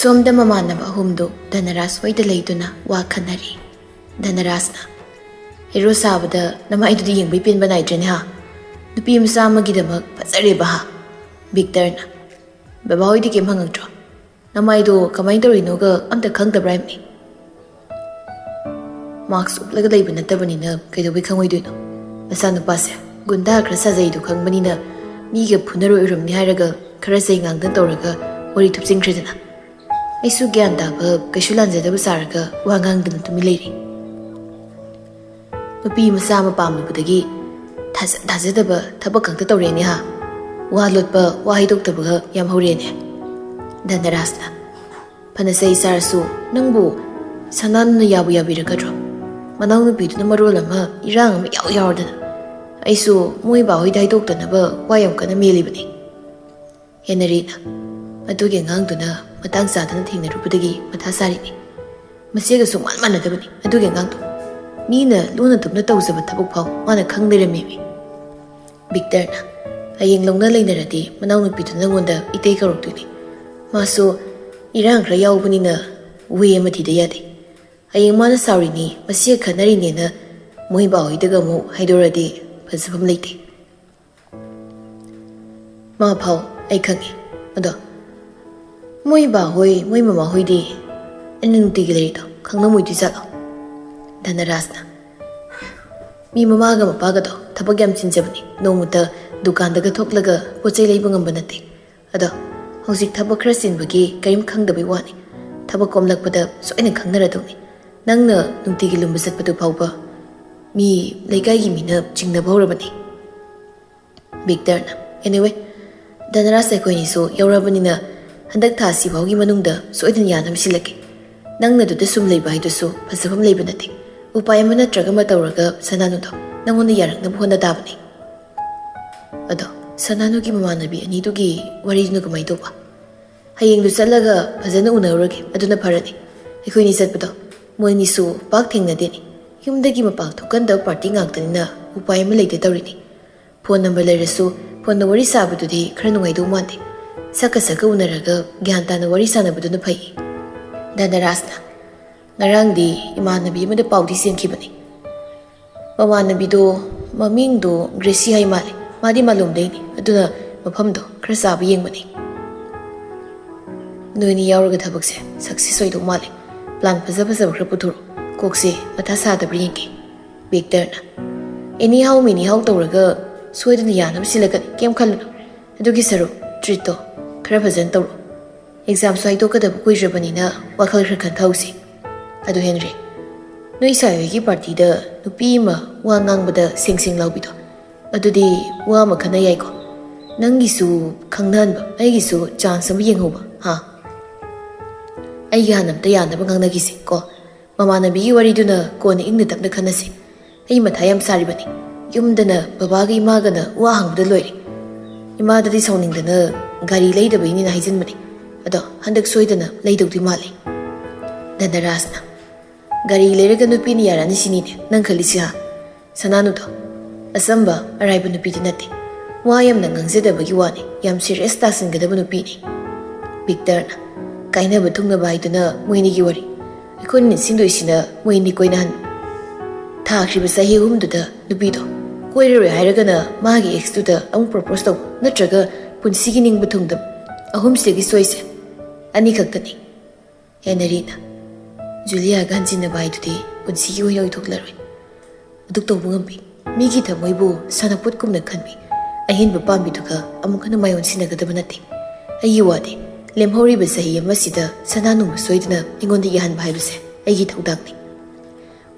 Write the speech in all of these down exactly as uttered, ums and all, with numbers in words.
ꯁꯣꯝꯗ ꯃꯃꯥꯟꯅꯕ ꯑꯍꯨꯝꯗꯨ ꯙꯅꯔꯥꯖ ꯍꯣꯏꯗ ꯂꯩꯗꯨꯅ ꯋꯥ ꯈꯟꯅꯔꯤ꯫ ꯙꯅꯔꯥꯖꯅ, "ꯍꯦꯔꯣ ꯁꯥꯕꯗ ꯅꯃꯥꯏꯗꯨꯗꯤ ꯌꯦꯡꯕꯩ ꯄꯦꯟꯕ ꯅꯥꯏꯗ꯭ꯔꯦꯅꯦ ꯍꯥ? ꯅꯨꯄꯤ ꯃꯆꯥ ꯑꯃꯒꯤꯗꯃꯛ ꯐꯖꯔꯦꯕ ꯍꯥ?" ꯚꯤꯛꯇꯔꯅ, "ꯕꯕꯥ ꯍꯣꯏꯗꯤ ꯀꯩꯝ ꯍꯪꯉꯛꯇ꯭ꯔꯣ? ꯅꯃꯥꯏꯗꯣ ꯀꯃꯥꯏꯅ ꯇꯧꯔꯤꯅꯣꯒ ꯑꯝꯇ ꯈꯪꯗꯕ꯭ꯔꯥ ꯍꯥꯏꯕꯅꯤ?" ꯃꯥꯛꯁ ꯎꯞꯂꯒ ꯂꯩꯕ ꯅꯠꯇꯕꯅꯤꯅ ꯀꯩꯗꯧꯕꯩ ꯈꯪꯉꯣꯏꯗꯣꯏꯅꯣ? ꯃꯆꯥꯅꯨꯄꯥꯁꯦ ꯒꯨꯟꯗꯥ ꯈꯔ ꯁꯥꯖꯩꯗꯣ ꯈꯪꯕꯅꯤꯅ ꯃꯤꯒ ꯐꯨꯅꯔꯣꯏ ꯑꯣꯏꯔꯝꯅꯤ ꯍꯥꯏꯔꯒ ꯈꯔ ꯆꯩ ꯉꯥꯡꯗꯅ ꯇꯧꯔꯒ ꯋꯥꯔꯤ ꯊꯨꯞꯆꯤꯟꯈ꯭ꯔꯦꯗꯅ꯫ ꯑꯩꯁꯨ ꯒ꯭ꯌꯥꯟ ꯇꯥꯕ, ꯀꯩꯁꯨ ꯂꯥꯟꯖꯗꯕ ꯁꯥꯔꯒ ꯋꯥ ꯉꯥꯡꯗꯅ ꯇꯨꯃꯤꯟ ꯂꯩꯔꯤ꯫ ꯅꯨꯄꯤ ꯃꯆꯥ ꯑꯃ ꯄꯥꯝꯂꯨꯕꯗꯒꯤ ꯊꯥꯖ ꯊꯥꯖꯗꯕ ꯊꯕꯛ ꯈꯛꯇ ꯇꯧꯔꯦꯅꯦ ꯍꯥ? ꯋꯥ ꯂꯣꯠꯄ, ꯋꯥ ꯍꯥꯏꯗꯣꯛꯇꯕꯒ ꯌꯥꯝ ꯍꯧꯔꯦꯅꯦ꯫ ꯙꯅꯔꯥꯖꯅ, "ꯐꯅ ꯆꯩ ꯆꯥꯔꯁꯨ ꯅꯪꯕꯨ ꯁꯅꯥꯅꯨꯅ ꯌꯥꯕꯨ ꯌꯥꯕꯤꯔꯛꯀꯗ꯭ꯔꯣ? ꯃꯅꯥꯎꯅꯨꯄꯤꯗꯨꯅ ꯃꯔꯣꯜ ꯑꯃ ꯏꯔꯥꯡ ꯑꯃ ꯏꯌꯥꯎ ꯌꯥꯎꯔꯗꯅ꯫ ꯑꯩꯁꯨ ꯃꯣꯏ ꯕꯥꯍꯣꯏꯗ ꯍꯥꯏꯗꯣꯛꯇꯅꯕ ꯋꯥ ꯌꯥꯝ ꯀꯟꯅ ꯃꯦꯜꯂꯤꯕꯅꯤ꯫" ꯍꯦꯅꯔꯤꯅ, "ꯑꯗꯨꯒꯤ ꯑꯉꯥꯡꯗꯨꯅ ꯃꯇꯥꯡ ꯆꯥꯗꯅ ꯊꯦꯡꯅꯔꯨꯕꯗꯒꯤ ꯃꯊꯥ ꯁꯥꯔꯤꯅꯤ꯫ ꯃꯆꯦꯒ ꯁꯨꯡꯃꯥꯟ ꯃꯥꯟꯅꯗꯕꯅꯤ ꯑꯗꯨꯒꯤ ꯑꯉꯥꯡꯗꯣ꯫ ꯃꯤꯅ ꯂꯨꯅ ꯇꯨꯞꯅ ꯇꯧꯖꯕ ꯊꯕꯛ ꯐꯥꯎ ꯃꯥꯅ ꯈꯪ ꯂꯩꯔꯝꯃꯦꯃꯤ꯫" ꯚꯤꯛꯇꯔꯅ, "ꯍꯌꯦꯡ ꯂꯧꯅ ꯂꯩꯅꯔꯗꯤ ꯃꯅꯥꯎꯅꯨꯄꯤꯗꯨ ꯅꯪꯉꯣꯟꯗ ꯏꯇꯩ ꯀꯧꯔꯛꯇꯣꯏꯅꯤ꯫ ꯃꯥꯁꯨ ꯏꯔꯥꯡ ꯈꯔ ꯌꯥꯎꯕꯅꯤꯅ ꯋꯦ ꯑꯃ ꯊꯤꯗ ꯌꯥꯗꯦ꯫ ꯍꯌꯦꯡ ꯃꯥꯅ ꯁꯥꯎꯔꯤꯅꯤ, ꯃꯆꯦꯒ ꯈꯠꯅꯔꯤꯅꯦꯅ ꯃꯣꯏ ꯕꯥꯍꯣꯏꯗꯒ ꯑꯃꯨꯛ ꯍꯥꯏꯗꯣꯔꯗꯤ ꯐꯖꯐꯝ ꯂꯩꯇꯦ꯫" "ꯃꯥ ꯐꯥꯎ ꯑꯩ ꯈꯪꯉꯤ꯫ ꯑꯗꯣ ꯃꯣꯏ ꯕꯥꯍꯣꯏ, ꯃꯣꯏ ꯃꯃꯥꯍꯣꯏꯗꯤ ꯑꯩꯅ ꯅꯨꯡꯇꯤꯒꯤ ꯂꯩꯔꯤꯗꯣ ꯈꯪꯉꯝꯃꯣꯏꯗꯣꯏ ꯖꯥꯠꯂꯣ?" ꯙꯅꯔꯥꯖꯅ, "ꯃꯤ ꯃꯃꯥꯒ ꯃꯄꯥꯒꯗꯣ ꯊꯕꯛ ꯌꯥꯝ ꯆꯤꯟꯖꯕꯅꯤ, ꯅꯣꯡꯃꯇ ꯗꯨꯀꯥꯟꯗꯒ ꯊꯣꯛꯂꯒ ꯄꯣꯠ ꯆꯩ ꯂꯩꯕ ꯉꯝꯕ ꯅꯠꯇꯦ꯫ ꯑꯗꯣ ꯍꯧꯖꯤꯛ ꯊꯕꯛ ꯈꯔ ꯆꯤꯟꯕꯒꯤ ꯀꯔꯤꯝ ꯈꯪꯗꯕꯩ ꯋꯥꯅꯤ꯫ ꯊꯕꯛ ꯀꯣꯝꯂꯛꯄꯗ ꯁꯣꯏꯅ ꯈꯪꯅꯔꯗꯧꯅꯤ꯫ ꯅꯪꯅ ꯅꯨꯡꯇꯤꯒꯤ ꯂꯨꯝꯕ ꯆꯠꯄꯗꯨ ꯐꯥꯎꯕ ꯃꯤ, ꯂꯩꯀꯥꯏꯒꯤ ꯃꯤꯅ ꯆꯤꯡꯅꯕ ꯍꯧꯔꯕꯅꯤ꯫" ꯚꯤꯛꯇꯔꯅ, "Anyway, ꯙꯅꯔꯥꯖ ꯑꯩꯈꯣꯏꯅꯤꯁꯨ ꯌꯥꯎꯔꯕꯅꯤꯅ ꯍꯟꯗꯛ ꯊꯥ ꯑꯁꯤꯐꯥꯎꯒꯤ ꯃꯅꯨꯡꯗ ꯁꯣꯏꯗꯅ ꯌꯥꯅꯕ ꯁꯤꯜꯂꯛꯀꯦ꯫ ꯅꯪꯅ ꯑꯗꯨꯗ ꯁꯨꯝ ꯂꯩꯕ ꯍꯥꯏꯗꯨꯁꯨ ꯐꯖꯐꯝ ꯂꯩꯕ ꯅꯠꯇꯦ꯫ ꯎꯄꯥꯏ ꯑꯃ ꯅꯠꯇ꯭ꯔꯒ ꯑꯃ ꯇꯧꯔꯒ ꯁꯅꯥꯅꯨꯗꯣ ꯅꯪꯉꯣꯟꯗ ꯌꯥꯔꯛꯅꯕ ꯍꯣꯠꯅ ꯇꯥꯕꯅꯤ꯫" "ꯑꯗꯣ ꯁꯅꯥꯅꯨꯒꯤ ꯃꯃꯥꯟꯅꯕꯤ ꯑꯅꯤꯗꯨꯒꯤ ꯋꯥꯔꯤꯗꯨꯅ ꯀꯃꯥꯏꯅ ꯇꯧꯕ?" "ꯍꯌꯦꯡꯗꯨ ꯆꯠꯂꯒ ꯐꯖꯅ ꯎꯅꯔꯨꯔꯒꯦ, ꯑꯗꯨꯅ ꯐꯔꯅꯤ꯫ ꯑꯩꯈꯣꯏꯅꯤ ꯆꯠꯄꯗꯣ ꯃꯣꯏꯅꯤꯁꯨ ꯄꯥꯛ ꯊꯦꯡꯅꯗꯦꯅꯦ꯫ ꯌꯨꯝꯗꯒꯤ ꯃꯄꯥꯟ ꯊꯣꯛꯀꯟꯗꯕ ꯄꯥꯔꯇꯤ ꯉꯥꯛꯇꯅꯤꯅ ꯎꯄꯥꯏ ꯑꯃ ꯂꯩꯇꯦ ꯇꯧꯔꯤꯅꯤ꯫ ꯐꯣꯟ ꯅꯝꯕꯔ ꯂꯩꯔꯁꯨ ꯐꯣꯟꯗ ꯋꯥꯔꯤ ꯁꯥꯕꯗꯨꯗꯤ ꯈꯔ ꯅꯨꯡꯉꯥꯏꯗꯧ ꯃꯥꯟꯗꯦ꯫ ꯁꯛꯀ ꯁꯛꯀ ꯎꯅꯔꯒ ꯒ꯭ꯌꯥꯟ ꯇꯥꯅ ꯋꯥꯔꯤ ꯁꯥꯟꯅꯕꯗꯨꯅ ꯐꯩ꯫ ꯙꯅꯔꯥꯖꯅ, "ꯉꯔꯥꯡꯗꯤ ꯏꯃꯥꯟꯅꯕꯤ ꯑꯃꯗ ꯄꯥꯎꯗꯤ ꯆꯦꯟꯈꯤꯕꯅꯤ꯫ ꯃꯃꯥꯟꯅꯕꯤꯗꯣ ꯃꯃꯤꯡꯗꯣ ꯒ꯭ꯔꯦꯁꯤ ꯍꯥꯏ ꯃꯥꯜꯂꯦ꯫ ꯃꯥꯗꯤ ꯃꯥꯂꯣꯝꯗꯩꯅꯤ, ꯑꯗꯨꯅ ꯃꯐꯝꯗꯣ ꯈꯔ ꯆꯥꯕ ꯌꯦꯡꯕꯅꯤ꯫ ꯅꯣꯏꯅꯤ ꯌꯥꯎꯔꯒ ꯊꯕꯛꯁꯦ ꯁꯛꯁꯦꯁ ꯑꯣꯏꯗꯧ ꯃꯥꯜꯂꯦ꯫ ꯄ꯭ꯂꯥꯟ ꯐꯖ ꯐꯖꯕ ꯈꯔ ꯄꯨꯊꯣꯔꯛꯑꯣ꯫ ꯀꯣꯛꯁꯦ ꯃꯊꯥ ꯁꯥꯗꯕ꯭ꯔꯥ ꯌꯦꯡꯒꯦ꯫" ꯕꯤꯛꯇꯔꯅ, "ꯑꯦꯅꯤ ꯍꯥꯎ ꯃꯦꯅꯤ ꯍꯥꯎ ꯇꯧꯔꯒ ꯁꯣꯏꯗꯅ ꯌꯥꯅꯕ ꯁꯤꯜꯂꯛꯀꯅꯤ, ꯀꯩꯝ ꯈꯜꯂꯨꯅꯨ꯫ ꯑꯗꯨꯒꯤ ꯁꯔꯨꯛ ꯇ꯭ꯔꯤꯠꯇꯣ ꯈꯔ ꯐꯖꯅ ꯇꯧꯔꯣ꯫ ꯑꯦꯛꯖꯥꯝꯁꯨ ꯍꯥꯏꯗꯣꯛꯀꯗꯕ ꯀꯨꯏꯗ꯭ꯔꯕꯅꯤꯅ ꯋꯥꯈꯜ ꯈꯔ ꯈꯟꯊꯍꯧꯁꯤ꯫ ꯑꯗꯨ ꯍꯦꯟꯔꯤ, ꯅꯣꯏ ꯁꯥꯏ ꯍꯣꯏꯒꯤ ꯄꯥꯔꯇꯤꯗ ꯅꯨꯄꯤ ꯑꯃ ꯋꯥ ꯉꯥꯡꯕꯗ ꯁꯦꯡ ꯁꯦꯡ ꯂꯥꯎꯕꯤꯗꯣ, ꯑꯗꯨꯗꯤ ꯋꯥ ꯑꯃ ꯈꯟꯅ ꯌꯥꯏꯀꯣ? ꯅꯪꯒꯤꯁꯨ ꯈꯪꯅꯍꯟꯕ, ꯑꯩꯒꯤꯁꯨ ꯆꯥꯟꯁ ꯑꯃ ꯌꯦꯡꯍꯧꯕ, ꯍꯥ? ꯑꯩꯒꯤ ꯍꯥꯟꯅ ꯑꯝꯇ ꯌꯥꯅꯕ ꯉꯥꯡꯅꯈꯤꯁꯦ ꯀꯣ꯫ ꯃꯃꯥꯟꯅꯕꯤꯒꯤ ꯋꯥꯔꯤꯗꯨꯅ ꯀꯣꯟꯅ ꯏꯪꯅ ꯇꯞꯅ ꯈꯟꯅꯁꯤ꯫ ꯑꯩ ꯃꯊꯥ ꯌꯥꯝ ꯁꯥꯔꯤꯕꯅꯤ꯫ ꯌꯨꯝꯗꯅ ꯕꯕꯥꯒ ꯏꯃꯥꯒꯅ ꯋꯥ ꯍꯪꯕꯗ ꯂꯣꯏꯔꯦ꯫ ꯏꯃꯥꯗꯗꯤ ꯁꯥꯎꯅꯤꯡꯗꯅ ꯒꯥꯔꯤ ꯂꯩꯗꯕꯩꯅꯦꯅ ꯍꯥꯏꯖꯤꯟꯕꯅꯤ꯫ ꯑꯗꯣ ꯍꯟꯗꯛ ꯁꯣꯏꯗꯅ ꯂꯩꯗꯧꯗꯤ ꯃꯥꯜꯂꯤ꯫" ꯙꯅꯔꯥꯖꯅ, "ꯒꯥꯔꯤ ꯂꯩꯔꯒ ꯅꯨꯄꯤꯅ ꯌꯥꯔꯛꯑꯅꯤ ꯁꯤꯅꯤꯅꯦ ꯅꯪ ꯈꯜꯂꯤꯁꯤ, ꯍꯥ? ꯁꯅꯥꯅꯨꯗꯣ, ꯑꯆꯝꯕ ꯑꯔꯥꯏꯕ ꯅꯨꯄꯤꯗꯤ ꯅꯠꯇꯦ꯫ ꯋꯥ ꯌꯥꯝꯅ ꯉꯥꯡꯖꯗꯕꯒꯤ ꯋꯥꯅꯤ, ꯌꯥꯝ ꯁꯤꯔꯤꯌꯁ ꯇꯥꯁꯤꯟꯒꯗꯕ ꯅꯨꯄꯤꯅꯤ꯫" ꯕꯤꯛꯇꯔꯅ, "ꯀꯥꯏꯅꯕ ꯊꯨꯡꯅꯕ ꯍꯥꯏꯗꯨꯅ ꯃꯣꯏꯅꯤꯒꯤ ꯋꯥꯔꯤ꯫ ꯑꯩꯈꯣꯏꯅ ꯅꯤꯡꯁꯤꯡꯗꯣꯏꯁꯤꯅ ꯃꯣꯏꯅꯤ ꯀꯣꯏꯅꯍꯟꯕ꯫ ꯊꯥꯈ꯭ꯔꯤꯕ ꯆꯍꯤ ꯑꯍꯨꯝꯗꯨꯗ ꯅꯨꯄꯤꯗꯣ ꯀꯣꯏꯔꯔꯣꯏ ꯍꯥꯏꯔꯒꯅ ꯃꯥꯒꯤ ꯑꯦꯛꯁꯇꯨꯗ ꯑꯃꯨꯛ ꯄ꯭ꯔꯣꯄꯣꯁ ꯇꯧꯕ, ꯅꯠꯇ꯭ꯔꯒ ꯄꯨꯟꯁꯤꯒꯤ ꯅꯤꯡꯕ ꯊꯨꯡꯗꯕ꯫ ꯑꯍꯨꯝꯁꯤꯗꯒꯤ ꯁꯣꯏꯁꯦ ꯑꯅꯤꯈꯛꯇꯅꯤ꯫" ꯍꯦꯅꯔꯤꯅ, "ꯖꯨꯂꯤꯌꯥꯒ ꯍꯟꯖꯤꯟꯅꯕ ꯍꯥꯏꯗꯨꯗꯤ ꯄꯨꯟꯁꯤꯒꯤ ꯑꯣꯏꯅ ꯑꯣꯏꯊꯣꯛꯂꯔꯣꯏ꯫ ꯑꯗꯨꯛ ꯇꯧꯕ ꯉꯝꯕꯤ ꯃꯤꯒꯤ ꯊꯃꯣꯏꯕꯨ ꯁꯥꯟꯅꯄꯣꯠꯀꯨꯝꯅ ꯈꯟꯕꯤ ꯑꯍꯦꯟꯕ ꯄꯥꯝꯕꯤꯗꯨꯒ ꯑꯃꯨꯛ ꯍꯟꯅ ꯃꯥꯏꯑꯣꯟꯁꯤꯟꯅꯒꯗꯕ ꯅꯠꯇꯦ꯫ ꯑꯩꯒꯤ ꯋꯥꯗꯤ, ꯂꯦꯝꯍꯧꯔꯤꯕ ꯆꯍꯤ ꯑꯃꯁꯤꯗ ꯁꯅꯥꯅꯨꯃ ꯁꯣꯏꯗꯅ ꯑꯩꯉꯣꯟꯗ ꯌꯥꯍꯟꯕ ꯍꯥꯏꯕꯁꯦ ꯑꯩꯒꯤ ꯊꯧꯗꯥꯡꯅꯤ꯫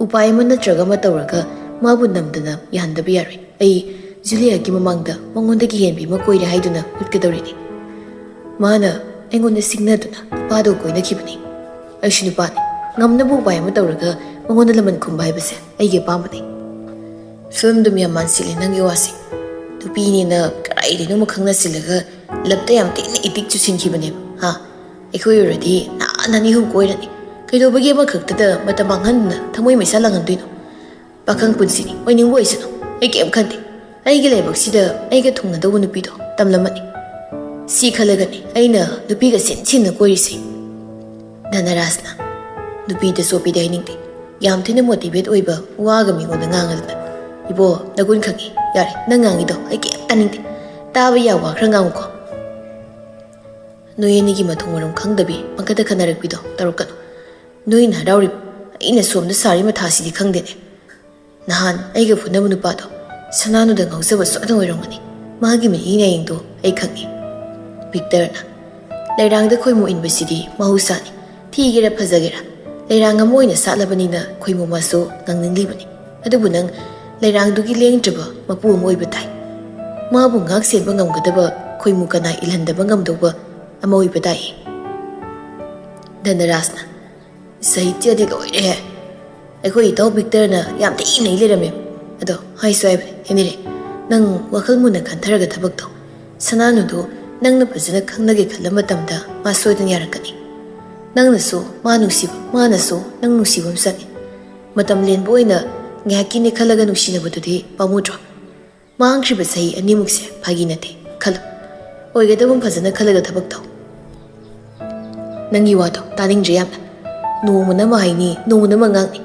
ꯎꯄꯥꯏ ꯑꯃ ꯅꯠꯇ꯭ꯔꯒ ꯑꯃ ꯇꯧꯔꯒ ꯃꯥꯕꯨ ꯅꯝꯗꯅ ꯌꯥꯍꯟꯗꯕ ꯌꯥꯔꯣꯏ꯫ ꯑꯩ ꯖꯨꯂꯤꯌꯥꯒꯤ ꯃꯃꯥꯡꯗ ꯃꯉꯣꯟꯗꯒꯤ ꯍꯦꯟꯕꯤ ꯑꯃ ꯀꯣꯏꯔꯦ ꯍꯥꯏꯗꯨꯅ ꯎꯠꯀꯗꯧꯔꯤꯅꯤ꯫ ꯃꯥꯅ ꯑꯩꯉꯣꯟꯗ ꯁꯤꯡꯅꯗꯨꯅ ꯅꯨꯄꯥꯗꯨ ꯀꯣꯏꯅꯈꯤꯕꯅꯤ꯫ ꯑꯩꯁꯨ ꯅꯨꯄꯥꯅꯤ꯫ ꯉꯝꯅꯕ ꯎꯄꯥꯏ ꯑꯃ ꯇꯧꯔꯒ ꯃꯉꯣꯟꯗ ꯂꯃꯟ ꯈꯨꯝꯕ ꯍꯥꯏꯕꯁꯦ ꯑꯩꯒꯤ ꯑꯄꯥꯝꯕꯅꯤ꯫" "ꯐꯤꯂꯝꯗꯨꯝ ꯌꯥꯝ ꯃꯥꯟꯁꯤꯜꯂꯦ ꯅꯪꯒꯤ ꯋꯥꯁꯦ꯫ ꯅꯨꯄꯤꯅꯦꯅ ꯀꯗꯥꯏꯗꯩꯅꯣꯃ ꯈꯪꯅꯁꯤꯜꯂꯒ ꯂꯞꯇ ꯌꯥꯝ ꯊꯤꯅ ꯑꯦꯗꯤꯛ ꯆꯨꯁꯤꯟꯈꯤꯕꯅꯦꯕ, ꯍꯥ? ꯑꯩꯈꯣꯏ ꯑꯣꯏꯔꯗꯤ ꯅꯍꯥꯟ ꯑꯅꯤ ꯑꯍꯨꯝ ꯀꯣꯏꯔꯅꯤ꯫ ꯀꯩꯗꯧꯕꯒꯤ ꯑꯃꯈꯛꯇꯗ ꯃꯇꯝ ꯃꯥꯡꯍꯟꯗꯅ ꯊꯃꯣꯏ ꯃꯩꯁꯥ ꯂꯥꯡꯍꯟꯗꯣꯏꯅꯣ? ꯄꯥꯈꯪ ꯄꯨꯟꯁꯤꯅꯤ, ꯑꯣꯏꯅꯤꯡꯕ ꯑꯣꯏꯁꯅꯨ, ꯑꯩ ꯀꯩꯝ ꯈꯟꯗꯦ꯫ ꯑꯩꯒꯤ ꯂꯥꯏꯕꯛꯁꯤꯗ ꯑꯩꯒ ꯊꯨꯡꯅꯗꯧꯕ ꯅꯨꯄꯤꯗꯣ ꯇꯝꯂꯝꯃꯅꯤ꯫" ꯁꯤ ꯈꯜꯂꯒꯅꯤ ꯑꯩꯅ ꯅꯨꯄꯤꯒ ꯁꯤꯟ ꯁꯤꯟꯅ ꯀꯣꯏꯔꯤꯁꯦ꯫ ꯙꯅꯔꯥꯖꯅ, "ꯅꯨꯄꯤꯗ ꯆꯣꯞꯄꯤꯗꯤ ꯍꯥꯏꯅꯤꯡꯗꯦ, ꯌꯥꯝ ꯊꯤꯅ ꯃꯣꯇꯤꯚꯦꯠ ꯑꯣꯏꯕ ꯋꯥꯒ ꯃꯤꯉꯣꯟꯗ ꯉꯥꯡꯉꯗꯅ꯫ ꯏꯕꯣ, ꯅꯒꯨꯟ ꯈꯪꯉꯤ꯫ ꯌꯥꯔꯦ, ꯅꯪ ꯉꯥꯡꯉꯤꯗꯣ ꯑꯩ ꯀꯩꯝ ꯇꯥꯅꯤꯡꯗꯦ꯫ ꯇꯥꯕ ꯌꯥꯕ ꯋꯥ ꯈꯔ ꯉꯥꯡꯉꯨꯀꯣ꯫ ꯅꯣꯏ ꯑꯅꯤꯒꯤ ꯃꯊꯣꯡ ꯃꯔꯝ ꯈꯪꯗꯕꯤ ꯄꯪꯀꯠꯇ ꯈꯟꯅꯔꯛꯄꯤꯗꯣ ꯇꯧꯔꯛꯀꯅꯨ꯫ ꯅꯣꯏꯅ ꯍꯔꯥꯎꯔꯤꯕ, ꯑꯩꯅ ꯁꯣꯝꯗ ꯁꯥꯔꯤ ꯃꯊꯥꯁꯤꯗꯤ ꯈꯪꯗꯦꯅꯦ꯫ ꯅꯍꯥꯟ ꯑꯩꯒ ꯐꯨꯅꯕ ꯅꯨꯄꯥꯗꯣ ꯁꯅꯥꯅꯨꯗ ꯉꯥꯎꯖꯕ ꯁꯣꯏꯗꯅ ꯑꯣꯏꯔꯝꯒꯅꯤ꯫ ꯃꯥꯒꯤ ꯃꯤꯠꯌꯦꯡ ꯅꯥꯌꯦꯡꯗꯣ ꯑꯩ ꯈꯪꯉꯤ꯫" ꯚꯤꯛꯇꯔꯅ, "ꯂꯩꯔꯥꯡꯗ ꯈꯣꯏꯃꯨ ꯏꯟꯕꯁꯤꯗꯤ ꯃꯍꯧꯁꯥꯅꯤ꯫ ꯊꯤꯒꯦꯔꯥ ꯐꯖꯒꯦꯔꯥ, ꯂꯩꯔꯥꯡ ꯑꯃ ꯑꯣꯏꯅ ꯁꯥꯠꯂꯕꯅꯤꯅ ꯈꯣꯏꯃꯨ ꯃꯥꯁꯨ ꯉꯥꯡꯅꯤꯡꯂꯤꯕꯅꯤ꯫ ꯑꯗꯨꯕꯨ ꯅꯪ ꯂꯩꯔꯥꯡꯗꯨꯒꯤ ꯂꯦꯡꯗ꯭ꯔꯕ ꯃꯄꯨ ꯑꯃ ꯑꯣꯏꯕ ꯇꯥꯏ꯫ ꯃꯥꯕꯨ ꯉꯥꯛ ꯁꯦꯟꯕ ꯉꯝꯒꯗꯕ ꯈꯣꯏꯃꯨ ꯀꯅꯥ ꯏꯜꯍꯟꯗꯕ ꯉꯝꯗꯧꯕ ꯑꯃ ꯑꯣꯏꯕ ꯇꯥꯏ꯫" ꯙꯅꯔꯥꯖꯅ, "ꯁꯥꯍꯤꯇ꯭ꯌꯗꯤ ꯂꯣꯏꯔꯦꯍꯦ꯫ ꯑꯩꯈꯣꯏ ꯏꯇꯥꯎ ꯚꯤꯛꯇꯔꯅ ꯌꯥꯝ ꯊꯤꯅ ꯏ ꯂꯩꯔꯝꯃꯦ꯫ ꯑꯗꯣ ꯍꯥꯏꯁꯨ ꯍꯥꯏꯕꯅꯦ, ꯍꯦꯅꯔꯤ, ꯅꯪ ꯋꯥꯈꯜ ꯃꯨꯟꯅ ꯈꯟꯊꯔꯒ ꯊꯕꯛ ꯇꯧ꯫ ꯁꯅꯥꯅꯨꯗꯨ ꯅꯪꯅ ꯐꯖꯅ ꯈꯪꯅꯒꯦ ꯈꯜꯂ ꯃꯇꯝꯗ ꯃꯥ ꯁꯣꯏꯗꯅ ꯌꯥꯔꯛꯀꯅꯤ꯫ ꯅꯪꯅꯁꯨ ꯃꯥ ꯅꯨꯡꯁꯤꯕ, ꯃꯥꯅꯁꯨ ꯅꯪ ꯅꯨꯡꯁꯤꯕ ꯑꯃ ꯆꯪꯉꯤ꯫ ꯃꯇꯝ ꯂꯦꯟꯕ ꯑꯣꯏꯅ ꯉꯥꯏꯍꯥꯛꯀꯤꯅꯦ ꯈꯜꯂꯒ ꯅꯨꯡꯁꯤꯅꯕꯗꯨꯗꯤ ꯄꯥꯝꯃꯨꯗ꯭ꯔꯣ? ꯃꯥꯡꯈ꯭ꯔꯤꯕ ꯆꯍꯤ ꯑꯅꯤꯃꯨꯛꯁꯦ ꯐꯥꯒꯤ ꯅꯠꯇꯦ꯫ ꯈꯜꯂꯨ, ꯑꯣꯏꯒꯗꯕ ꯐꯖꯅ ꯈꯜꯂꯒ ꯊꯕꯛ ꯇꯧ꯫" "ꯅꯪꯒꯤ ꯋꯥꯗꯣ ꯇꯥꯅꯤꯡꯗ꯭ꯔꯦ ꯌꯥꯝꯅ꯫ ꯅꯣꯡꯃꯅ ꯑꯃ ꯍꯥꯏꯅꯤ, ꯅꯣꯡꯃꯅ ꯑꯃ ꯉꯥꯡꯅꯤ꯫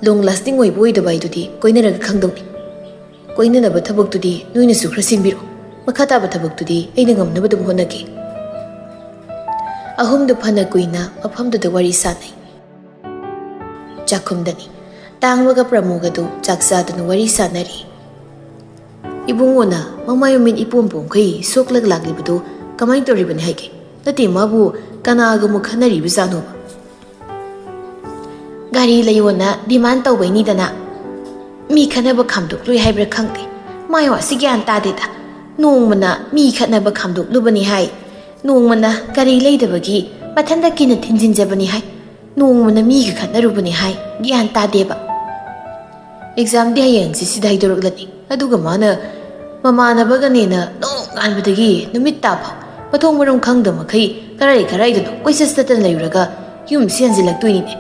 ꯂꯣꯡ ꯂꯥꯁꯇꯤꯡ ꯑꯣꯏꯕ ꯑꯣꯏꯗꯕ ꯍꯥꯏꯗꯨꯗꯤ ꯀꯣꯏꯅꯔꯒ ꯈꯪꯗꯧꯅꯤ꯫ ꯀꯣꯏꯅꯅꯕ ꯊꯕꯛꯇꯨꯗꯤ ꯅꯣꯏꯅꯁꯨ ꯈꯔ ꯁꯤꯟꯕꯤꯔꯣ꯫ ꯃꯈꯥ ꯇꯥꯕ ꯊꯕꯛꯇꯨꯗꯤ ꯑꯩꯅ ꯉꯝꯅꯕ ꯑꯗꯨꯝ ꯍꯣꯠꯅꯒꯦ꯫" ꯑꯍꯨꯝꯗꯨ ꯐꯅ ꯀꯨꯏꯅ ꯃꯐꯝꯗꯨꯗ ꯋꯥꯔꯤ ꯁꯥꯟꯅꯩ꯫ ꯆꯥꯛꯈꯨꯝꯗꯅꯤ꯫ ꯇꯥꯡꯕꯒ ꯄ꯭ꯔꯃꯣꯒꯗꯨ ꯆꯥꯛ ꯆꯥꯗꯨꯅ ꯋꯥꯔꯤ ꯁꯥꯟꯅꯔꯤ꯫ "ꯏꯕꯨꯡꯉꯣꯅ ꯃꯃꯥꯏ ꯃꯃꯤꯠ ꯏꯄꯣꯝ ꯄꯣꯝꯈꯩ ꯁꯣꯛꯂꯒ ꯂꯥꯛꯂꯤꯕꯗꯨ ꯀꯃꯥꯏꯅ ꯇꯧꯔꯤꯕꯅꯤ ꯍꯥꯏꯒꯦ? ꯅꯠꯇꯦ, ꯃꯥꯕꯨ ꯀꯅꯥꯒ ꯑꯃꯨꯛ ꯈꯟꯅꯔꯤꯕꯖꯥꯠꯅꯣꯕ?" "ꯒꯥꯔꯤ ꯂꯩꯌꯣꯅ ꯗꯤꯃꯥꯟ ꯇꯧꯕꯩꯅꯤꯗꯅ꯫ ꯃꯤ ꯈꯠꯅꯕ ꯈꯥꯝꯗꯣꯛꯂꯨꯏ ꯍꯥꯏꯕ꯭ꯔꯥ ꯈꯪꯗꯦ꯫ ꯃꯥꯏ ꯋꯥꯁꯤ ꯒ꯭ꯌꯥꯟ ꯇꯥꯗꯦꯗ꯫ ꯅꯣꯡꯃꯅ ꯃꯤ ꯈꯠꯅꯕ ꯈꯥꯝꯗꯣꯛꯂꯨꯕꯅꯤ ꯍꯥꯏ, ꯅꯣꯡꯃꯅ ꯒꯥꯔꯤ ꯂꯩꯗꯕꯒꯤ ꯃꯊꯟꯇ ꯀꯤꯅ ꯊꯤꯟꯖꯤꯟꯖꯕꯅꯤ ꯍꯥꯏ, ꯅꯣꯡꯃꯅ ꯃꯤꯒ ꯈꯠꯅꯔꯨꯕꯅꯤ ꯍꯥꯏ, ꯒ꯭ꯌꯥꯟ ꯇꯥꯗꯦꯕ꯫ ꯑꯦꯛꯖꯥꯝꯗꯤ ꯍꯌꯦꯡ ꯍꯪꯆꯤꯠꯁꯤꯗ ꯍꯥꯏꯗꯣꯔꯛꯂꯅꯤ꯫ ꯑꯗꯨꯒ ꯃꯥꯅ ꯃꯃꯥꯟꯅꯕꯒꯅꯦꯅ ꯅꯣꯡꯉꯥꯟꯕꯗꯒꯤ ꯅꯨꯃꯤꯠ ꯇꯥꯐꯥꯎ ꯃꯊꯣꯡ ꯃꯔꯝ ꯈꯪꯗꯕ ꯃꯈꯩ ꯀꯔꯥꯏ ꯀꯔꯥꯏꯗꯅꯣ ꯀꯣꯏꯆꯠ ꯆꯠꯇꯅ ꯂꯩꯔꯨꯔꯒ ꯌꯨꯝꯁꯤ ꯍꯟꯖꯤꯜꯂꯛꯇꯣꯏꯅꯤꯅꯦ꯫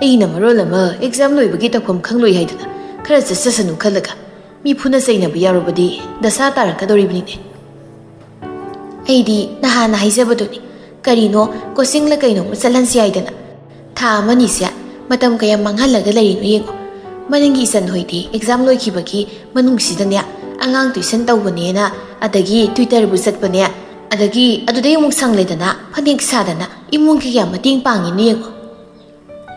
ꯑꯩꯅ ꯃꯔꯣꯜ ꯑꯃ ꯑꯦꯛꯖꯥꯝ ꯂꯣꯏꯕꯒꯤ ꯇꯧꯐꯝ ꯈꯪꯂꯣꯏ ꯍꯥꯏꯗꯅ ꯈꯔ ꯆꯠꯆꯁꯅꯨ ꯈꯜꯂꯒ ꯃꯤ ꯐꯨꯅ ꯆꯩꯅꯕ ꯌꯥꯎꯔꯕꯗꯤ ꯗꯁꯥ ꯇꯥꯔꯛꯀꯗꯧꯔꯤꯕꯅꯤꯅꯦ꯫" ꯑꯩꯗꯤ ꯅꯍꯥꯟꯅ ꯍꯥꯏꯖꯕꯗꯨꯅꯤ, ꯀꯔꯤꯅꯣ, ꯀꯣꯆꯤꯡꯂ ꯀꯩꯅꯣꯝꯃ ꯆꯠꯍꯟꯁꯤ ꯍꯥꯏꯗꯅ꯫ ꯊꯥ ꯑꯃꯅꯤꯁꯦ ꯃꯇꯝ ꯀꯌꯥꯝ ꯃꯥꯡꯍꯜꯂꯒ ꯂꯩꯔꯤꯅꯣ ꯌꯦꯡꯉꯣ꯫ ꯃꯅꯤꯡꯒꯤ ꯏꯆꯟ ꯍꯣꯏꯗꯤ ꯑꯦꯛꯖꯥꯝ ꯂꯣꯏꯈꯤꯕꯒꯤ ꯃꯅꯨꯡꯁꯤꯗꯅꯦ ꯑꯉꯥꯡ ꯇꯨꯏꯁꯟ ꯇꯧꯕꯅꯦꯅ, ꯑꯗꯒꯤ ꯇ꯭ꯋꯤꯇꯔꯕꯨ ꯆꯠꯄꯅꯦ, ꯑꯗꯒꯤ ꯑꯗꯨꯗꯩ ꯑꯃꯨꯛ ꯁꯪꯂꯦꯗꯅ ꯐꯅꯦꯛ ꯁꯥꯗꯅ ꯏꯃꯨꯡꯒꯤ ꯀꯌꯥꯝ ꯃꯇꯦꯡ ꯄꯥꯡꯉꯤꯅꯣ ꯌꯦꯡꯉꯣ꯫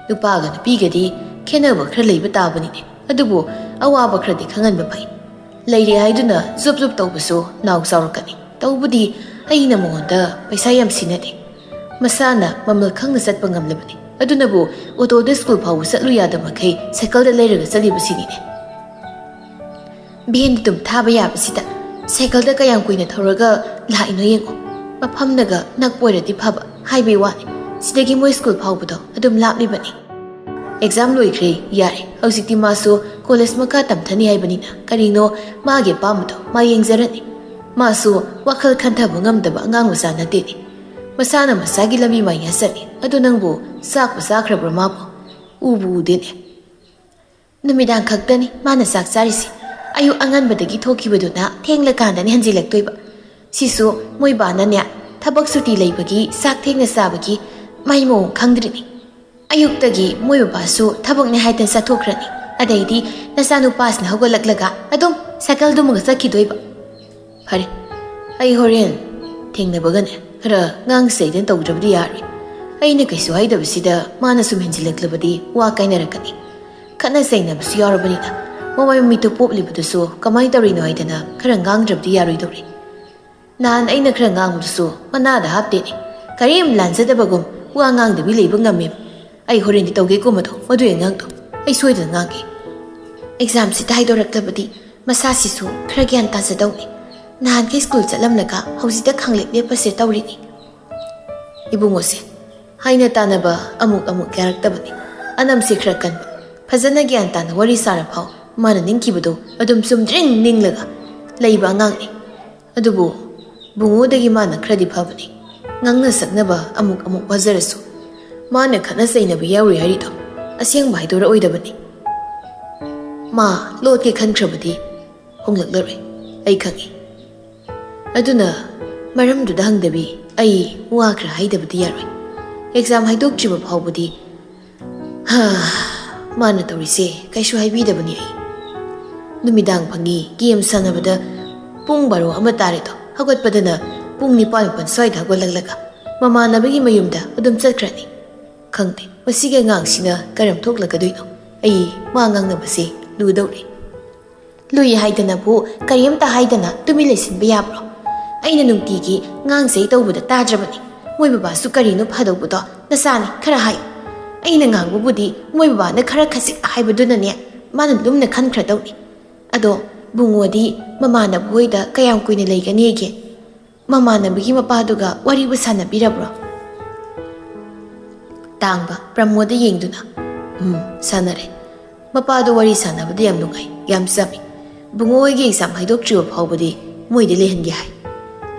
ꯅꯨꯄꯥꯒ ꯅꯨꯄꯤꯒꯗꯤ ꯈꯦꯠꯅꯕ ꯈꯔ ꯂꯩꯕ ꯇꯥꯕꯅꯤꯅꯦ꯫ ꯑꯗꯨꯕꯨ ꯑꯋꯥꯕ ꯈꯔꯗꯤ ꯈꯪꯍꯟꯕ ꯐꯩ꯫ ꯂꯩꯔꯦ ꯍꯥꯏꯗꯨꯅ ꯖꯨꯞ ꯖꯨꯞ ꯇꯧꯕꯁꯨ ꯅꯥꯎ ꯆꯥꯎꯔꯛꯀꯅꯤ꯫ ꯇꯧꯕꯗꯤ ꯑꯩꯅ ꯃꯉꯣꯟꯗ ꯄꯩꯁꯥ ꯌꯥꯝ ꯁꯤꯟꯅꯗꯦ꯫ ꯃꯁꯥꯅ ꯃꯃꯜ ꯈꯪꯅ ꯆꯠꯄ ꯉꯝꯂꯕꯅꯤ꯫ ꯑꯗꯨꯅꯕꯨ ꯑꯣꯇꯣꯗ ꯁ꯭ꯀꯨꯜ ꯐꯥꯎꯕ ꯆꯠꯂꯨ ꯌꯥꯗꯕ ꯃꯈꯩ ꯁꯥꯏꯀꯜꯗ ꯂꯩꯔꯒ ꯆꯠꯂꯤꯕꯁꯤꯅꯤꯅꯦ꯫ ꯚꯦꯟꯗ ꯑꯗꯨꯝ ꯊꯥꯕ ꯌꯥꯕꯁꯤꯗ ꯁꯥꯏꯀꯜꯗ ꯀꯌꯥꯝ ꯀꯨꯏꯅ ꯊꯧꯔꯒ ꯂꯥꯛꯏꯅꯣ ꯌꯦꯡꯉꯣ꯫ ꯃꯐꯝꯅꯒ ꯅꯛꯄ ꯑꯣꯏꯔꯗꯤ ꯐꯕ, ꯍꯥꯏꯕꯩ ꯋꯥꯅꯤ꯫ ꯁꯤꯗꯒꯤ ꯃꯣꯏ ꯁ꯭ꯀꯨꯜ ꯐꯥꯎꯕꯗꯣ ꯑꯗꯨꯝ ꯂꯥꯞꯂꯤꯕꯅꯤ꯫ ꯑꯦꯛꯖꯥꯝ ꯂꯣꯏꯈ꯭ꯔꯦ, ꯌꯥꯔꯦ꯫ ꯍꯧꯖꯤꯛꯇꯤ ꯃꯥꯁꯨ ꯀꯣꯂꯦꯖ ꯃꯈꯥ ꯇꯝꯊꯅꯤ ꯍꯥꯏꯕꯅꯤꯅ ꯀꯔꯤꯅꯣ ꯃꯥꯒꯤ ꯑꯄꯥꯝꯕꯗꯣ ꯃꯥ ꯌꯦꯡꯖꯔꯅꯤ꯫ ꯃꯥꯁꯨ ꯋꯥꯈꯜ ꯈꯟꯊꯕ ꯉꯝꯗꯕ ꯑꯉꯥꯡ ꯃꯆꯥ ꯅꯠꯇꯦꯅꯦ꯫ ꯃꯁꯥꯅ ꯃꯁꯥꯒꯤ ꯂꯝꯕꯤ ꯃꯥꯏ ꯌꯥꯁꯠꯂꯤ꯫ ꯑꯗꯨ ꯅꯪꯕꯨ ꯆꯥꯛꯄꯨ ꯆꯥꯈ꯭ꯔꯕ꯭ꯔꯥ ꯃꯥꯕꯨ? ꯎꯕꯨ ꯎꯗꯦꯅꯦ꯫ ꯅꯨꯃꯤꯗꯥꯡ ꯈꯛꯇꯅꯤ ꯃꯥꯅ ꯆꯥꯛ ꯆꯥꯔꯤꯁꯦ꯫ ꯑꯌꯨꯛ ꯑꯉꯟꯕꯗꯒꯤ ꯊꯣꯛꯈꯤꯕꯗꯨꯅ ꯊꯦꯡꯂꯀꯥꯟꯗꯅꯤ ꯍꯟꯖꯤꯜꯂꯛꯇꯣꯏꯕ꯫ ꯁꯤꯁꯨ ꯃꯣꯏ ꯕꯥꯅꯅꯦ, ꯊꯕꯛ ꯁꯨꯇꯤ ꯂꯩꯕꯒꯤ ꯆꯥꯛ ꯊꯦꯡꯅ ꯆꯥꯕꯒꯤ ꯃꯥꯏ ꯃꯑꯣꯡ ꯈꯪꯗ꯭ꯔꯤꯅꯤ꯫ ꯑꯌꯨꯛꯇꯒꯤ ꯃꯣꯏ ꯕꯕꯥꯁꯨ ꯊꯕꯛꯅꯦ ꯍꯥꯏꯗꯅ ꯆꯠꯊꯣꯛꯈ꯭ꯔꯅꯤ꯫ ꯑꯗꯩꯗꯤ ꯅꯆꯥꯅꯨꯄꯥꯁꯤꯅ ꯍꯧꯒꯠꯂꯛꯂꯒ ꯑꯗꯨꯝ ꯁꯥꯏꯀꯜ ꯗꯨꯝꯃꯒ ꯆꯠꯈꯤꯗꯣꯏꯕ꯫ ꯐꯔꯦ, ꯑꯩ ꯍꯣꯔꯦꯟ ꯊꯦꯡꯅꯕꯒꯅꯦ ꯈꯔ ꯉꯥꯡ ꯁꯩꯗꯅ ꯇꯧꯗ꯭ꯔꯕꯗꯤ ꯌꯥꯔꯣꯏ꯫ ꯑꯩꯅ ꯀꯩꯁꯨ ꯍꯥꯏꯗꯕꯁꯤꯗ ꯃꯥꯅ ꯁꯨꯝ ꯍꯦꯟꯖꯤꯜꯂꯛꯂꯕꯗꯤ ꯋꯥ ꯀꯥꯏꯅꯔꯛꯀꯅꯤ꯫ ꯈꯠꯅ ꯆꯩꯅꯕꯁꯨ ꯌꯥꯎꯔꯕꯅꯤꯅ ꯃꯃꯥꯏ ꯃꯃꯤꯠꯇꯨ ꯄꯣꯞꯂꯤꯕꯗꯨꯁꯨ ꯀꯃꯥꯏꯅ ꯇꯧꯔꯤꯅꯣ ꯍꯥꯏꯗꯅ ꯈꯔ ꯉꯥꯡꯗ꯭ꯔꯕꯗꯤ ꯌꯥꯔꯣꯏꯗꯧꯔꯤ꯫ ꯅꯍꯥꯟ ꯑꯩꯅ ꯈꯔ ꯉꯥꯡꯕꯗꯨꯁꯨ ꯃꯅꯥꯗ ꯍꯥꯞꯇꯦꯅꯦ꯫ ꯀꯔꯤꯝ ꯂꯥꯟꯖꯗꯕꯒꯨꯝ ꯋꯥ ꯉꯥꯡꯗꯕꯤ ꯂꯩꯕ ꯉꯝꯃꯦꯕ꯫ ꯑꯩ ꯍꯣꯔꯦꯟꯗꯤ ꯇꯧꯒꯦꯀꯣ ꯃꯗꯣ, ꯃꯗꯨꯒꯤ ꯑꯉꯥꯡꯗꯣ꯫ ꯑꯩ ꯁꯣꯏꯗꯅ ꯉꯥꯡꯒꯦ꯫ ꯑꯦꯛꯖꯥꯝꯁꯤꯗ ꯍꯥꯏꯗꯣꯔꯛꯂꯕꯗꯤ ꯃꯁꯥꯁꯤꯁꯨ ꯈꯔ ꯒ꯭ꯌꯥꯟ ꯇꯥꯖꯗꯧꯅꯤ꯫ ꯅꯍꯥꯟꯈꯩ ꯁ꯭ꯀꯨꯜ ꯆꯠꯂꯝꯂꯒ ꯍꯧꯖꯤꯛꯇ ꯈꯪꯂꯦꯞ ꯂꯦꯞꯄꯁꯦ ꯇꯧꯔꯤꯅꯤ꯫ ꯏꯕꯨꯡꯉꯣꯁꯦ ꯍꯥꯏꯅ ꯇꯥꯅꯕ ꯑꯃꯨꯛ ꯑꯃꯨꯛ ꯌꯥꯔꯛꯇꯕꯅꯤ꯫ ꯑꯅꯝꯁꯦ ꯈꯔ ꯀꯟꯕ꯫ ꯐꯖꯅ ꯒ꯭ꯌꯥꯟ ꯇꯥꯅ ꯋꯥꯔꯤ ꯁꯥꯔꯐꯥꯎ ꯃꯥꯅ ꯅꯤꯡꯈꯤꯕꯗꯣ ꯑꯗꯨꯝ ꯆꯨꯝꯗ꯭ꯔꯤꯡ ꯅꯤꯡꯂꯒ ꯂꯩꯕ ꯑꯉꯥꯡꯅꯤ꯫ ꯑꯗꯨꯕꯨ ꯕꯨꯡꯉꯣꯗꯒꯤ ꯃꯥꯅ ꯈꯔꯗꯤ ꯐꯕꯅꯤ꯫ ꯉꯥꯡꯅ ꯁꯛꯅꯕ ꯑꯃꯨꯛ ꯑꯃꯨꯛ ꯋꯥꯖꯔꯁꯨ ꯃꯥꯅ ꯈꯠꯅ ꯆꯩꯅꯕ ꯌꯥꯎꯔꯤ ꯍꯥꯏꯔꯤꯗꯣ ꯑꯁꯦꯡꯕ ꯍꯥꯏꯗꯣꯔꯛꯑꯣꯏꯗꯕꯅꯤ꯫ ꯃꯥ ꯂꯣꯠꯀꯦ ꯈꯟꯈ꯭ꯔꯕꯗꯤ ꯍꯣꯡꯂꯛꯂꯔꯣꯏ, ꯑꯩ ꯈꯪꯏ꯫ ꯑꯗꯨꯅ ꯃꯔꯝꯗꯨꯗ ꯍꯪꯗꯕꯤ ꯑꯩ ꯋꯥ ꯈꯔ ꯍꯥꯏꯗꯕꯗꯤ ꯌꯥꯔꯣꯏ꯫ ꯑꯦꯛꯖꯥꯝ ꯍꯥꯏꯗꯣꯛꯇ꯭ꯔꯤꯕ ꯐꯥꯎꯕꯗꯤ ꯍꯥ, ꯃꯥꯅ ꯇꯧꯔꯤꯁꯦ ꯀꯩꯁꯨ ꯍꯥꯏꯕꯤꯗꯕꯅꯤ ꯑꯩ꯫ ꯅꯨꯃꯤꯗꯥꯡ ꯐꯪꯉꯤ ꯒꯦꯝ ꯁꯥꯟꯅꯕꯗ ꯄꯨꯡ ꯕꯥꯔꯣ ꯑꯃ ꯇꯥꯔꯦꯗꯣ꯫ ꯍꯧꯒꯠꯄꯗꯅ ꯄꯨꯡ ꯅꯤꯄꯥꯜ ꯃꯥꯄꯜ ꯁ꯭ꯋꯥꯏꯗ ꯍꯧꯒꯠꯂꯛꯂꯒ ꯃꯃꯥꯟꯅꯕꯒꯤ ꯃꯌꯨꯝꯗ ꯑꯗꯨꯝ ꯆꯠꯈ꯭ꯔꯅꯤ꯫ ꯈꯪꯗꯦ ꯃꯁꯤꯒꯤ ꯑꯉꯥꯡꯁꯤꯅ ꯀꯔꯝ ꯊꯣꯛꯂꯛꯀꯗꯣꯏꯅꯣ꯫ ꯑꯩ ꯃꯥ ꯉꯥꯡꯅꯕꯁꯦ ꯂꯨꯗꯧꯔꯦ꯫ ꯂꯨꯏ ꯍꯥꯏꯗꯅꯕꯨ ꯀꯔꯤꯝꯇ ꯍꯥꯏꯗꯅ ꯇꯨꯃꯤꯟ ꯂꯩꯁꯤꯟꯕ ꯌꯥꯕ꯭ꯔꯣ? ꯑꯩꯅ ꯅꯨꯡꯇꯤꯒꯤ ꯉꯥꯡꯖꯩ ꯇꯧꯕꯗ ꯇꯥꯗ꯭ꯔꯕꯅꯤ꯫ ꯃꯣꯏ ꯕꯕꯥꯁꯨ ꯀꯔꯤꯅꯣ ꯐꯗꯧꯕꯗꯣ ꯅꯆꯥꯅꯤ ꯈꯔ ꯍꯥꯏꯌꯨ꯫ ꯑꯩꯅ ꯉꯥꯡꯕꯕꯨꯗꯤ ꯃꯣꯏ ꯕꯕꯥꯅ ꯈꯔ ꯈꯖꯤꯛ ꯍꯥꯏꯕꯗꯨꯅꯅꯦ ꯃꯥꯅ ꯂꯨꯝꯅ ꯈꯟꯈ꯭ꯔꯗꯧꯅꯤ꯫ ꯑꯗꯣ ꯕꯨꯡꯉꯣꯗꯤ ꯃꯃꯥꯟꯅꯕ ꯍꯣꯏꯗ ꯀꯌꯥꯝ ꯀꯨꯏꯅ ꯂꯩꯒꯅꯤꯒꯦ? ꯃꯃꯥꯟꯅꯕꯒꯤ ꯃꯄꯥꯗꯨꯒ ꯋꯥꯔꯤꯕꯨ ꯁꯥꯟꯅꯕꯤꯔꯕ꯭ꯔꯣ? ꯇꯥꯡꯕ ꯄ꯭ꯔꯃꯣꯗ ꯌꯦꯡꯗꯨꯅ, ꯎꯝ, ꯁꯥꯟꯅꯔꯦ꯫ ꯃꯄꯥꯗꯣ ꯋꯥꯔꯤ ꯁꯥꯟꯅꯕꯗ ꯌꯥꯝ ꯅꯨꯡꯉꯥꯏ, ꯌꯥꯝ ꯆꯝꯃꯤ꯫ ꯕꯨꯡꯉꯣ ꯍꯣꯏꯒꯤ ꯑꯦꯛꯖꯥꯝ ꯍꯥꯏꯗꯣꯛꯇ꯭ꯔꯤꯕ ꯐꯥꯎꯕꯗꯤ ꯃꯣꯏꯗ ꯂꯩꯍꯟꯒꯦ ꯍꯥꯏ꯫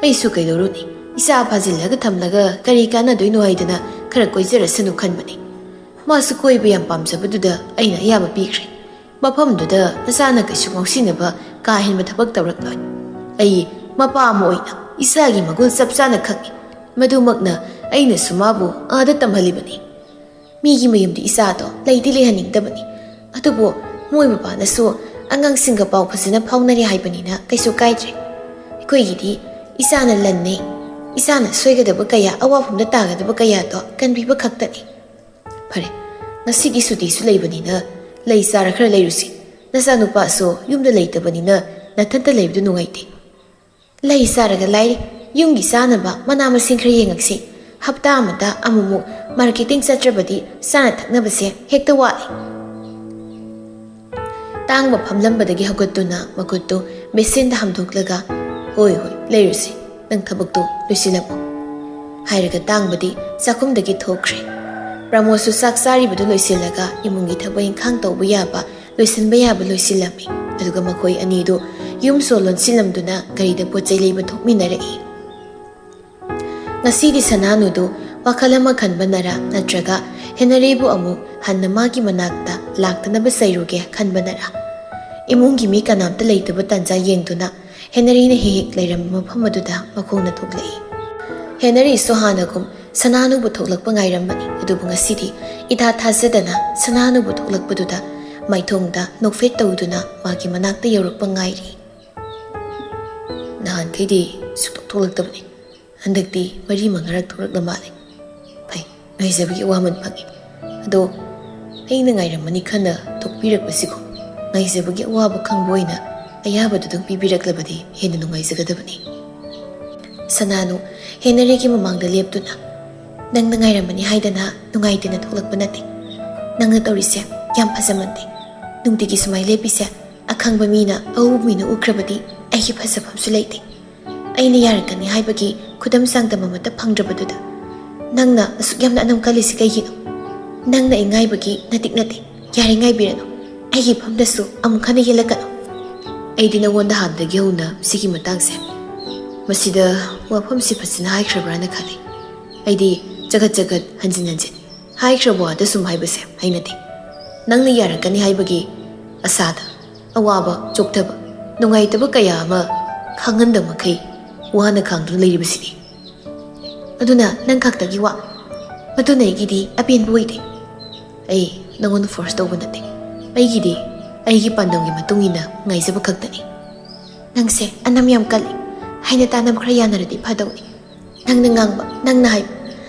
ꯑꯩꯁꯨ ꯀꯩꯗꯧꯔꯨꯅꯤ, ꯏꯆꯥ ꯐꯥꯖꯤꯜꯂꯒ ꯊꯝꯂꯒ ꯀꯔꯤ ꯀꯥꯟꯅꯗꯣꯏꯅꯣ ꯍꯥꯏꯗꯅ ꯈꯔ ꯀꯣꯏꯖꯔꯁꯅꯨ ꯈꯟꯕꯅꯤ꯫ ꯃꯥꯁꯨ ꯀꯣꯏꯕ ꯌꯥꯝ ꯄꯥꯝꯖꯕꯗꯨꯗ ꯑꯩꯅ ꯑꯌꯥꯕ ꯄꯤꯈ꯭ꯔꯦ꯫ ꯃꯐꯝꯗꯨꯗ ꯅꯆꯥꯅ ꯀꯩꯁꯨ ꯉꯥꯎꯁꯤꯟꯅꯕ ꯀꯥ ꯍꯦꯟꯕ ꯊꯕꯛ ꯇꯧꯔꯛꯂꯣꯏ꯫ ꯑꯩ ꯃꯄꯥ ꯑꯃ ꯑꯣꯏꯅ ꯏꯆꯥꯒꯤ ꯃꯒꯨꯟ ꯆꯞ ꯆꯥꯅ ꯈꯪꯏ꯫ ꯃꯗꯨꯃꯛꯅ ꯑꯩꯅꯁꯨ ꯃꯥꯕꯨ ꯑꯥꯗ ꯇꯝꯍꯜꯂꯤꯕꯅꯤ꯫ ꯃꯤꯒꯤ ꯃꯌꯨꯝꯗ ꯏꯆꯥꯗꯣ ꯂꯩꯗꯤ ꯂꯩꯍꯟꯅꯤꯡꯗꯕꯅꯤ꯫ ꯑꯗꯨꯕꯨ ꯃꯣꯏ ꯃꯄꯥꯅꯁꯨ ꯑꯉꯥꯡꯁꯤꯡꯒ ꯄꯥꯎ ꯐꯖꯅ ꯐꯥꯎꯅꯔꯦ ꯍꯥꯏꯕꯅꯤꯅ ꯀꯩꯁꯨ ꯀꯥꯏꯗ꯭ꯔꯦ꯫ ꯑꯩꯈꯣꯏꯒꯤꯗꯤ ꯏꯆꯥꯅ ꯂꯟꯅꯤ꯫ ꯏꯆꯥꯅ ꯁꯣꯏꯒꯗꯕ ꯀꯌꯥ, ꯑꯋꯥꯐꯝꯗ ꯇꯥꯒꯗꯕ ꯀꯌꯥꯗꯣ ꯀꯟꯕꯤꯕ ꯈꯛꯇꯅꯤ꯫ ꯐꯔꯦ, ꯉꯁꯤꯗꯤ ꯁꯨꯇꯤꯁꯨ ꯂꯩꯕꯅꯤꯅ ꯂꯩ ꯆꯥꯔ ꯈꯔ ꯂꯩꯔꯨꯁꯤ꯫ ꯅꯆꯥꯅꯨꯄꯥꯁꯨ ꯌꯨꯝꯗ ꯂꯩꯇꯕꯅꯤꯅ ꯅꯊꯟꯇ ꯂꯩꯕꯗꯨ ꯅꯨꯡꯉꯥꯏꯇꯦ꯫ ꯂꯩ ꯆꯥꯔꯒ ꯂꯥꯏꯔꯤ, ꯌꯨꯝꯒꯤ ꯆꯥꯅꯕ ꯃꯅꯥ ꯃꯁꯤꯡ ꯈꯔ ꯌꯦꯡꯉꯛꯁꯤ꯫ ꯍꯞꯇꯥ ꯑꯃꯗ ꯑꯃꯨꯛꯃꯨꯛ ꯃꯥꯔꯀꯦꯇꯤꯡ ꯆꯠꯇ꯭ꯔꯕꯗꯤ ꯆꯥꯅ ꯊꯛꯅꯕꯁꯦ ꯍꯦꯛꯇ ꯋꯥꯠꯂꯤ꯫ ꯇꯥꯡꯕ ꯐꯝꯂꯝꯕꯗꯒꯤ ꯍꯧꯒꯠꯇꯨꯅ ꯃꯈꯨꯠꯇꯨ ꯃꯦꯁꯤꯟꯗ ꯍꯥꯝꯗꯣꯛꯂꯒ, "ꯍꯣꯏ, ꯍꯣꯏ, ꯂꯩꯔꯨꯁꯤ, ꯅꯪ ꯊꯕꯛꯇꯨ ꯂꯣꯏꯁꯤꯜꯂꯝꯃꯨ" ꯍꯥꯏꯔꯒ ꯇꯥꯡꯕꯗꯤ ꯆꯥꯛꯈꯨꯝꯗꯒꯤ ꯊꯣꯛꯈ꯭ꯔꯦ꯫ ꯄ꯭ꯔꯃꯣꯗꯁꯨ ꯆꯥꯛ ꯆꯥꯔꯤꯕꯗꯨ ꯂꯣꯏꯁꯤꯜꯂꯒ ꯏꯃꯨꯡꯒꯤ ꯊꯕꯛ ꯏꯪꯈꯥꯡ ꯇꯧꯕ ꯌꯥꯕ, ꯂꯣꯏꯁꯤꯟꯕ ꯌꯥꯕ ꯂꯣꯏꯁꯤꯜꯂꯝꯃꯤ꯫ ꯑꯗꯨꯒ ꯃꯈꯣꯏ ꯑꯅꯤꯗꯨ ꯌꯨꯝ ꯁꯣ ꯂꯣꯟꯁꯤꯜꯂꯝꯗꯨꯅ ꯒꯥꯔꯤꯗ ꯄꯣꯠ ꯆꯩ ꯂꯩꯕ ꯊꯣꯛꯃꯤꯟꯅꯔꯛꯏ꯫ ꯉꯁꯤꯗꯤ ꯁꯅꯥꯅꯨꯗꯨ ꯋꯥꯈꯜ ꯑꯃ ꯈꯟꯕꯅꯔꯥ ꯅꯠꯇ꯭ꯔꯒ ꯍꯦꯅꯔꯤꯕꯨ ꯑꯃꯨꯛ ꯍꯟꯅ ꯃꯥꯒꯤ ꯃꯅꯥꯛꯇ ꯂꯥꯛꯇꯅꯕ ꯆꯩꯔꯨꯒꯦ ꯈꯟꯕꯅꯔꯥ, ꯏꯃꯨꯡꯒꯤ ꯃꯤ ꯀꯅꯥꯝꯇ ꯂꯩꯇꯕ ꯇꯥꯟꯖꯥ ꯌꯦꯡꯗꯨꯅ ꯍꯦꯅꯔꯤꯅ ꯍꯦꯛ ꯍꯦꯛ ꯂꯩꯔꯝꯕ ꯃꯐꯝ ꯑꯗꯨꯗ ꯃꯈꯣꯡꯅ ꯊꯣꯛꯂꯛꯏ꯫ ꯍꯦꯅꯔꯤꯁꯨ ꯍꯥꯟꯅꯒꯨꯝ ꯁꯅꯥꯅꯨꯕꯨ ꯊꯣꯛꯂꯛꯄ ꯉꯥꯏꯔꯝꯕꯅꯤ, ꯑꯗꯨꯕꯨ ꯉꯁꯤꯗꯤ ꯏꯊꯥ ꯊꯥꯖꯗꯅ ꯁꯅꯥꯅꯨꯕꯨ ꯊꯣꯛꯂꯛꯄꯗꯨꯗ ꯃꯥꯏꯊꯣꯡꯗ ꯅꯣꯛꯐꯦꯠ ꯇꯧꯗꯨꯅ ꯃꯥꯒꯤ ꯃꯅꯥꯛꯇ ꯌꯧꯔꯛꯄ ꯉꯥꯏꯔꯤ꯫ "ꯅꯍꯥꯟꯈꯩꯗꯤ ꯁꯨꯛꯊꯣꯛ ꯊꯣꯛꯂꯛꯇꯕꯅꯤ, ꯍꯟꯗꯛꯇꯤ ꯃꯔꯤ ꯃꯉꯥꯔꯛ ꯊꯣꯛꯂꯛꯂ ꯃꯥꯜꯂꯦ꯫ ꯐꯩ, ꯉꯥꯏꯖꯕꯒꯤ ꯑꯋꯥꯃꯟ ꯐꯪꯉꯤ꯫ ꯑꯗꯣ ꯑꯩꯅ ꯉꯥꯏꯔꯝꯃꯅꯤ ꯈꯟꯅ ꯊꯣꯛꯄꯤꯔꯛꯄꯁꯤꯀꯣ, ꯉꯥꯏꯖꯕꯒꯤ ꯑꯋꯥꯕ ꯈꯪꯕ ꯑꯣꯏꯅ ꯑꯌꯥꯕꯗꯨꯗꯪ ꯄꯤꯕꯤꯔꯛꯂꯕꯗꯤ ꯍꯦꯟꯅ ꯅꯨꯡꯉꯥꯏꯖꯒꯗꯕꯅꯤ꯫" ꯁꯅꯥꯅꯨ ꯍꯦꯅꯔꯤꯒꯤ ꯃꯃꯥꯡꯗ ꯂꯦꯞꯇꯨꯅ, "ꯅꯪꯅ ꯉꯥꯏꯔꯝꯃꯅꯤ ꯍꯥꯏꯗꯅ ꯅꯨꯡꯉꯥꯏꯇꯅ ꯊꯣꯛꯂꯛꯄ ꯅꯠꯇꯦ꯫ ꯅꯪꯅ ꯇꯧꯔꯤꯁꯦ ꯌꯥꯝ ꯐꯖꯃꯟꯗꯦ꯫ ꯅꯨꯡꯇꯤꯒꯤ ꯁꯨꯃꯥꯏ ꯂꯦꯞꯄꯤꯁꯦ ꯑꯈꯪꯕ ꯃꯤꯅ, ꯑꯎꯕ ꯃꯤꯅ ꯎꯈ꯭ꯔꯕꯗꯤ ꯑꯩꯒꯤ ꯐꯖꯐꯝꯁꯨ ꯂꯩꯇꯦ꯫ ꯑꯩꯅ ꯌꯥꯔꯛꯀꯅꯤ ꯍꯥꯏꯕꯒꯤ ꯈꯨꯗꯝ ꯆꯥꯡꯗꯝ ꯑꯃꯠꯇ ꯐꯪꯗ꯭ꯔꯕꯗꯨꯗ ꯅꯪꯅ ꯑꯁꯨꯛ ꯌꯥꯝꯅ ꯑꯅꯝ ꯀꯜꯂꯤꯁꯤ ꯀꯩꯒꯤꯅꯣ? ꯅꯪꯅ ꯑꯩ ꯉꯥꯏꯕꯒꯤ ꯃꯇꯤꯛ ꯅꯠꯇꯦ꯫ ꯌꯥꯔꯦ, ꯉꯥꯏꯕꯤꯔꯅꯨ꯫ ꯑꯩꯒꯤ ꯐꯝꯗꯁꯨ ꯑꯃꯨꯛ ꯍꯟꯅ ꯌꯦꯜꯂꯛꯀꯅꯨ꯫ ꯑꯩꯗꯤ ꯅꯉꯣꯟꯗ ꯍꯥꯟꯅꯗꯒꯤ ꯍꯧꯅ ꯁꯤꯒꯤ ꯃꯇꯥꯡꯁꯦ, ꯃꯁꯤꯗ ꯋꯥꯐꯝꯁꯤ ꯐꯖꯅ ꯍꯥꯏꯈ꯭ꯔꯕ꯭ꯔꯥꯅ ꯈꯜꯂꯤ꯫ ꯑꯩꯗꯤ ꯆꯒꯠ ꯆꯒꯠ, ꯍꯟꯖꯤꯟ ꯍꯟꯖꯤꯟ ꯍꯥꯏꯈ꯭ꯔꯕ ꯋꯥꯗ ꯁꯨꯝ ꯍꯥꯏꯕꯁꯦ ꯍꯩꯅꯗꯦ꯫ ꯅꯪꯅ ꯌꯥꯔꯛꯀꯅꯤ ꯍꯥꯏꯕꯒꯤ ꯑꯁꯥꯗ ꯑꯋꯥꯕ, ꯆꯣꯛꯊꯕ, ꯅꯨꯡꯉꯥꯏꯇꯕ ꯀꯌꯥ ꯑꯃ ꯈꯪꯍꯟꯗ ꯃꯈꯩ ꯋꯥꯅ ꯈꯥꯡꯗꯨꯅ ꯂꯩꯔꯤꯕꯁꯤꯗꯤ꯫ ꯑꯗꯨꯅ ꯅꯪ ꯈꯛꯇꯒꯤ ꯋꯥ, ꯃꯗꯨꯅ ꯑꯩꯒꯤꯗꯤ ꯑꯄꯦꯟꯕ ꯑꯣꯏꯗꯦ꯫ ꯑꯩ ꯅꯪꯉꯣꯟꯗ ꯐꯣꯔꯁ ꯇꯧꯕ ꯅꯠꯇꯦ꯫ ꯑꯩꯒꯤꯗꯤ ꯑꯩꯒꯤ ꯄꯥꯟꯗꯝꯒꯤ ꯃꯇꯨꯡ ꯏꯟꯅ ꯉꯥꯏꯖꯕ ꯈꯛꯇꯅꯤ꯫ ꯅꯪꯁꯦ ꯑꯅꯝ ꯌꯥꯝ ꯀꯜꯂꯤ꯫ ꯍꯥꯏꯅ ꯇꯥꯅꯕ ꯈꯔ ꯌꯥꯅꯔꯗꯤ ꯐꯗꯧꯅꯤ꯫ ꯅꯪꯅ ꯉꯥꯡꯕ, ꯅꯪꯅ ꯍꯥꯏꯕ,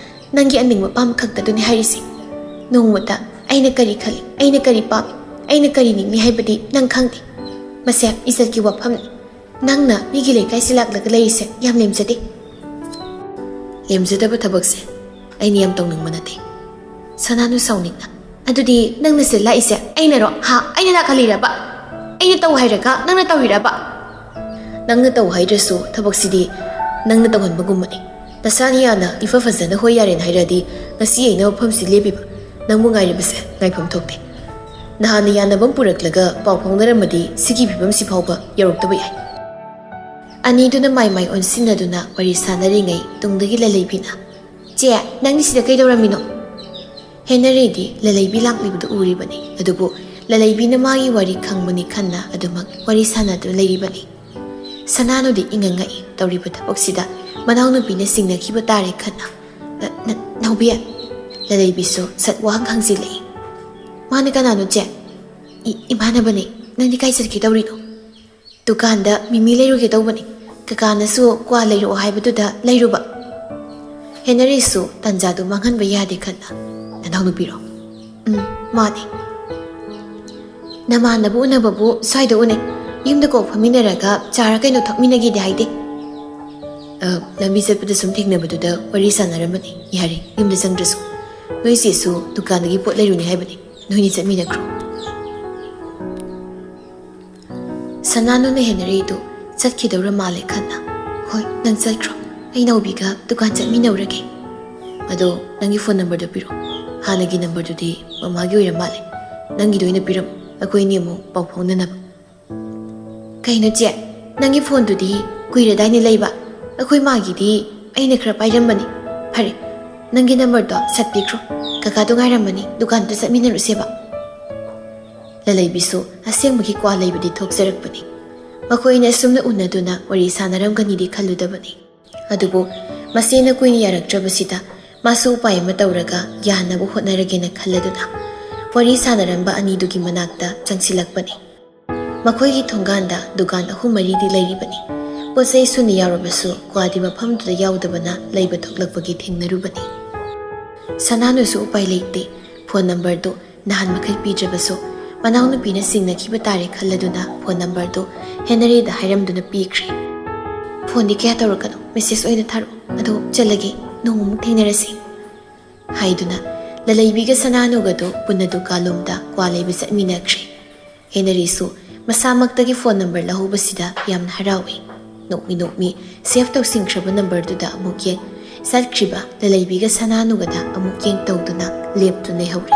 ꯅꯪꯒꯤ ꯑꯅꯤꯡꯕ ꯑꯄꯥꯝꯕ ꯈꯛꯇꯗꯨꯅꯤ ꯍꯥꯏꯔꯤꯁꯤ꯫ ꯅꯣꯡꯃꯇ ꯑꯩꯅ ꯀꯔꯤ ꯈꯜꯂꯤ, ꯑꯩꯅ ꯀꯔꯤ ꯄꯥꯝꯃꯤ, ꯑꯩꯅ ꯀꯔꯤ ꯅꯤꯡꯏ ꯍꯥꯏꯕꯗꯤ ꯅꯪ ꯈꯪꯗꯦ꯫ ꯃꯁꯦ ꯏꯖꯠꯀꯤ ꯋꯥꯐꯝꯅꯤ꯫ ꯅꯪꯅ ꯃꯤꯒꯤ ꯂꯩꯀꯥꯏꯁꯤ ꯂꯥꯛꯂꯒ ꯂꯩꯔꯤꯁꯦ ꯌꯥꯝ ꯂꯦꯝꯖꯗꯦ꯫ ꯂꯦꯝꯖꯗꯕ ꯊꯕꯛꯁꯦ ꯑꯩꯅ ꯌꯥꯝ ꯇꯧꯅꯤꯡꯕ ꯅꯠꯇꯦ꯫" ꯁꯅꯥꯅꯨ ꯁꯥꯎꯅꯤꯡꯅ, "ꯑꯗꯨꯗꯤ ꯅꯪꯅ ꯁꯤꯗ ꯂꯥꯛꯏꯁꯦ ꯑꯩꯅꯔꯣ? ꯍꯥ? ꯑꯩꯅ ꯂꯥꯛꯍꯜꯂꯤꯔꯕ? ꯑꯩꯅ ꯇꯧ ꯍꯥꯏꯔꯒ ꯅꯪꯅ ꯇꯧꯔꯤꯔꯕ?" "ꯅꯪꯅ ꯇꯧ ꯍꯥꯏꯗ꯭ꯔꯁꯨ ꯊꯕꯛꯁꯤꯗꯤ ꯅꯪꯅ ꯇꯧꯍꯟꯕꯒꯨꯝꯕꯅꯤ꯫ ꯅꯁꯥꯅ ꯌꯥꯅ ꯏꯐ ꯐꯖꯅ ꯍꯣꯏ ꯌꯥꯔꯦꯅ ꯍꯥꯏꯔꯛꯑꯗꯤ ꯉꯁꯤ ꯑꯩꯅ ꯃꯐꯝꯁꯤ ꯂꯦꯞꯄꯤꯕ ꯅꯪꯕꯨ ꯉꯥꯏꯔꯤꯕꯁꯦ ꯉꯥꯏꯐꯝ ꯊꯣꯛꯇꯦ꯫ ꯅꯍꯥꯟꯅ ꯌꯥꯅꯕ ꯑꯃ ꯄꯨꯔꯛꯂꯒ ꯄꯥꯎ ꯐꯥꯎꯅꯔꯝꯃꯗꯤ ꯁꯤꯒꯤ ꯐꯤꯕꯝꯁꯤ ꯐꯥꯎꯕ ꯌꯧꯔꯛꯇꯕ ꯌꯥꯏ꯫" ꯑꯅꯤꯗꯨꯅ ꯃꯥꯏ ꯃꯥꯏ ꯑꯣꯟꯁꯤꯟꯅꯗꯨꯅ ꯋꯥꯔꯤ ꯁꯥꯟꯅꯔꯤꯉꯩ ꯇꯨꯡꯗꯒꯤ ꯂꯂꯩꯕꯤꯅ, "ꯆꯦ, ꯅꯪꯗꯤ ꯁꯤꯗ ꯀꯩꯗꯧꯔꯝꯃꯤꯅꯣ?" ꯍꯦꯅꯔꯤꯗꯤ ꯂꯂꯩꯕꯤ ꯂꯥꯛꯂꯤꯕꯗꯨ ꯎꯔꯤꯕꯅꯤ, ꯑꯗꯨꯕꯨ ꯂꯂꯩꯕꯤꯅ ꯃꯥꯒꯤ ꯋꯥꯔꯤ ꯈꯪꯕꯅꯤ ꯈꯟꯅ ꯑꯗꯨꯃꯛ ꯋꯥꯔꯤ ꯁꯥꯟꯅꯗꯨꯅ ꯂꯩꯔꯤꯕꯅꯤ꯫ ꯁꯅꯥꯅꯨꯗꯤ ꯏꯉꯛ ꯉꯛꯏ ꯇꯧꯔꯤꯕ ꯊꯕꯛꯁꯤꯗ ꯃꯅꯥꯎꯅꯨꯄꯤꯅ ꯆꯤꯡꯅꯈꯤꯕ ꯇꯥꯔꯦ ꯈꯟꯅ꯫ "ꯅ-, ꯅ-, ꯅꯥꯎꯕꯤ?" ꯂꯂꯩꯕꯤꯁꯨ ꯁꯠ ꯋꯥꯍꯪ ꯍꯪꯖꯤꯜꯂꯛꯏ꯫ "ꯃꯥꯅ ꯀꯅꯥꯅꯣ ꯆꯦ?" "ꯏ-, ꯏꯃꯥꯟꯅꯕꯅꯦ꯫ ꯅꯪꯗꯤ ꯀꯥꯏ ꯆꯠꯀꯦ ꯇꯧꯔꯤꯅꯣ?" "ꯗꯨꯀꯥꯟꯗ ꯃꯤꯃꯤ ꯂꯩꯔꯨꯒꯦ ꯇꯧꯕꯅꯤ꯫ ꯀꯀꯥꯅꯁꯨ ꯀ꯭ꯋꯥ ꯂꯩꯔꯛꯑꯣ ꯍꯥꯏꯕꯗꯨꯗ ꯂꯩꯔꯨꯕ꯫" ꯍꯦꯅꯔꯤꯁꯨ ꯇꯟꯖꯥꯗꯨ ꯃꯥꯡꯍꯟꯕ ꯌꯥꯗꯦ ꯈꯟꯅ꯫ "ꯅꯅꯥꯎꯅꯨꯄꯤꯔꯣ?" "ꯎꯝ, ꯃꯥꯅꯦ꯫" "ꯅꯃꯥꯟꯅꯕ ꯎꯅꯕꯕꯨ ꯁ꯭ꯋꯥꯏꯗ ꯎꯅꯩ꯫ ꯌꯨꯝꯗ ꯀꯣꯛ ꯐꯝꯃꯤꯟꯅꯔꯒ ꯆꯥꯔ ꯀꯩꯅꯣ ꯊꯛꯃꯤꯟꯅꯒꯦꯗꯤ ꯍꯥꯏꯗꯦ꯫ ꯑ, ꯂꯝꯕꯤ ꯆꯠꯄꯗ ꯁꯨꯝ ꯊꯦꯡꯅꯕꯗꯨꯗ ꯋꯥꯔꯤ ꯁꯥꯟꯅꯔꯝꯕꯅꯤ꯫ ꯌꯥꯔꯦ, ꯌꯨꯝꯗ ꯆꯪꯗ꯭ꯔꯁꯨ꯫ ꯅꯣꯏ ꯆꯦꯁꯨ ꯗꯨꯀꯥꯟꯗꯒꯤ ꯄꯣꯠ ꯂꯩꯔꯨꯅꯤ ꯍꯥꯏꯕꯅꯤ꯫ ꯅꯣꯏꯅꯤ ꯆꯠꯃꯤꯟꯅꯈ꯭ꯔꯣ꯫" ꯁꯅꯥꯅꯨꯅ ꯍꯦꯅꯔꯤꯗꯨ ꯆꯠꯈꯤꯗꯧꯔ ꯃꯥꯜꯂꯦ ꯈꯟꯅ꯫ "ꯍꯣꯏ, ꯅꯪ ꯆꯠꯈ꯭ꯔꯣ꯫ ꯑꯩ ꯅꯥꯎꯕꯤꯒ ꯗꯨꯀꯥꯟ ꯆꯠꯃꯤꯟꯅꯧꯔꯒꯦ꯫" "ꯑꯗꯣ ꯅꯪꯒꯤ ꯐꯣꯟ ꯅꯝꯕꯔꯗꯣ ꯄꯤꯔꯛꯑꯣ꯫ ꯍꯥꯟꯅꯒꯤ ꯅꯝꯕꯔꯗꯨꯗꯤ ꯃꯃꯥꯒꯤ ꯑꯣꯏꯔ ꯃꯥꯜꯂꯦ꯫ ꯅꯪꯒꯤꯗꯣ ꯑꯣꯏꯅ ꯄꯤꯔꯝꯃꯣ, ꯑꯩꯈꯣꯏ ꯑꯅꯤ ꯑꯃꯨꯛ ꯄꯥꯎ ꯐꯥꯎꯅꯅꯕ꯫" "ꯀꯩꯅꯣ ꯆꯦ, ꯅꯪꯒꯤ ꯐꯣꯟꯗꯨꯗꯤ ꯀꯨꯏꯔꯗꯥꯏꯅꯦ ꯂꯩꯕ? ꯑꯩꯈꯣꯏ ꯃꯥꯒꯤꯗꯤ ꯑꯩꯅ ꯈꯔ ꯄꯥꯏꯔꯝꯕꯅꯤ꯫ ꯐꯔꯦ, ꯅꯪꯒꯤ ꯅꯝꯕꯔꯗꯣ ꯁꯠ ꯄꯤꯈ꯭ꯔꯣ꯫ ꯀꯀꯥꯗꯣ ꯉꯥꯏꯔꯝꯃꯅꯤ, ꯗꯨꯀꯥꯟꯗꯨꯗ ꯆꯠꯃꯤꯟꯅꯔꯨꯁꯦꯕ꯫" ꯂꯂꯩꯕꯤꯁꯨ ꯑꯁꯦꯡꯕꯒꯤ ꯀ꯭ꯋꯥ ꯂꯩꯕꯗꯤ ꯊꯣꯛꯆꯔꯛꯄꯅꯤ꯫ ꯃꯈꯣꯏ ꯑꯅꯤ ꯑꯁꯨꯝꯅ ꯎꯅꯗꯨꯅ ꯋꯥꯔꯤ ꯁꯥꯟꯅꯔꯝꯒꯅꯤꯗꯤ ꯈꯜꯂꯨꯗꯕꯅꯤ꯫ ꯑꯗꯨꯕꯨ ꯃꯆꯦꯅ ꯀꯨꯏꯅ ꯌꯥꯔꯛꯇ꯭ꯔꯕꯁꯤꯗ ꯃꯥꯁꯨ ꯎꯄꯥꯏ ꯑꯃ ꯇꯧꯔꯒ ꯌꯥꯅꯕ ꯍꯣꯠꯅꯔꯒꯦꯅ ꯈꯜꯂꯗꯨꯅ ꯋꯥꯔꯤ ꯁꯥꯟꯅꯔꯝꯕ ꯑꯅꯤꯗꯨꯒꯤ ꯃꯅꯥꯛꯇ ꯆꯪꯁꯤꯜꯂꯛꯄꯅꯤ꯫ ꯃꯈꯣꯏꯒꯤ ꯊꯣꯡꯒꯥꯟꯗ ꯗꯨꯀꯥꯟ ꯑꯍꯨꯝ ꯃꯔꯤꯗꯤ ꯂꯩꯔꯤꯕꯅꯤ꯫ ꯄꯣꯠ ꯆꯩ ꯁꯨꯅ ꯌꯥꯎꯔꯕꯁꯨ ꯀ꯭ꯋꯥꯗꯤ ꯃꯐꯝꯗꯨꯗ ꯌꯥꯎꯗꯕꯅ ꯂꯩꯕ ꯊꯣꯛꯂꯛꯄꯒꯤ ꯊꯦꯡꯅꯔꯨꯕꯅꯤ꯫ ꯁꯅꯥꯅꯨꯁꯨ ꯎꯄꯥꯏ ꯂꯩꯇꯦ꯫ ꯐꯣꯟ ꯅꯝꯕꯔꯗꯨ ꯅꯍꯥꯟ ꯃꯈꯩ ꯄꯤꯗ꯭ꯔꯕꯁꯨ ꯃꯅꯥꯎꯅꯨꯄꯤꯅ ꯆꯤꯡꯅꯈꯤꯕ ꯇꯥꯔꯦ ꯈꯜꯂꯗꯨꯅ ꯐꯣꯟ ꯅꯝꯕꯔꯗꯨ ꯍꯦꯅꯔꯤꯗ ꯍꯥꯏꯔꯝꯗꯨꯅ ꯄꯤꯈ꯭ꯔꯦ꯫ "ꯐꯣꯟꯗꯤ ꯀꯌꯥ ꯇꯧꯔꯛꯀꯅꯨ, ꯃꯦꯁꯦꯖ ꯑꯣꯏꯅ ꯊꯥꯔꯛꯑꯣ꯫ ꯑꯗꯣ ꯆꯠꯂꯒꯦ, ꯅꯣꯡꯃꯃꯨꯛ ꯊꯦꯡꯅꯔꯁꯤ꯫" ꯍꯥꯏꯗꯨꯅ ꯂꯂꯩꯕꯤꯒ ꯁꯅꯥꯅꯨꯒꯗꯨ ꯄꯨꯟꯅ ꯗꯨꯀꯥꯟꯂꯣꯝꯗ ꯀ꯭ꯋꯥ ꯂꯩꯕ ꯆꯠꯃꯤꯟꯅꯈ꯭ꯔꯦ꯫ ꯍꯦꯅꯔꯤꯁꯨ ꯃꯁꯥꯃꯛꯇꯒꯤ ꯐꯣꯟ ꯅꯝꯕꯔ ꯂꯧꯍꯧꯕꯁꯤꯗ ꯌꯥꯝꯅ ꯍꯔꯥꯎꯏ꯫ ꯅꯣꯛꯃꯤ ꯅꯣꯛꯃꯤ ꯁꯦꯚ ꯇꯧꯁꯤꯟꯈ꯭ꯔꯕ ꯅꯝꯕꯔꯗꯨꯗ ꯑꯃꯨꯛ ꯌꯦꯡ, ꯆꯠꯈ꯭ꯔꯤꯕ ꯂꯂꯩꯕꯤꯒ ꯁꯅꯥꯅꯨꯒꯗ ꯑꯃꯨꯛ ꯌꯦꯡ ꯇꯧꯗꯨꯅ ꯂꯦꯞꯇꯨꯅ ꯂꯩꯍꯧꯔꯤ꯫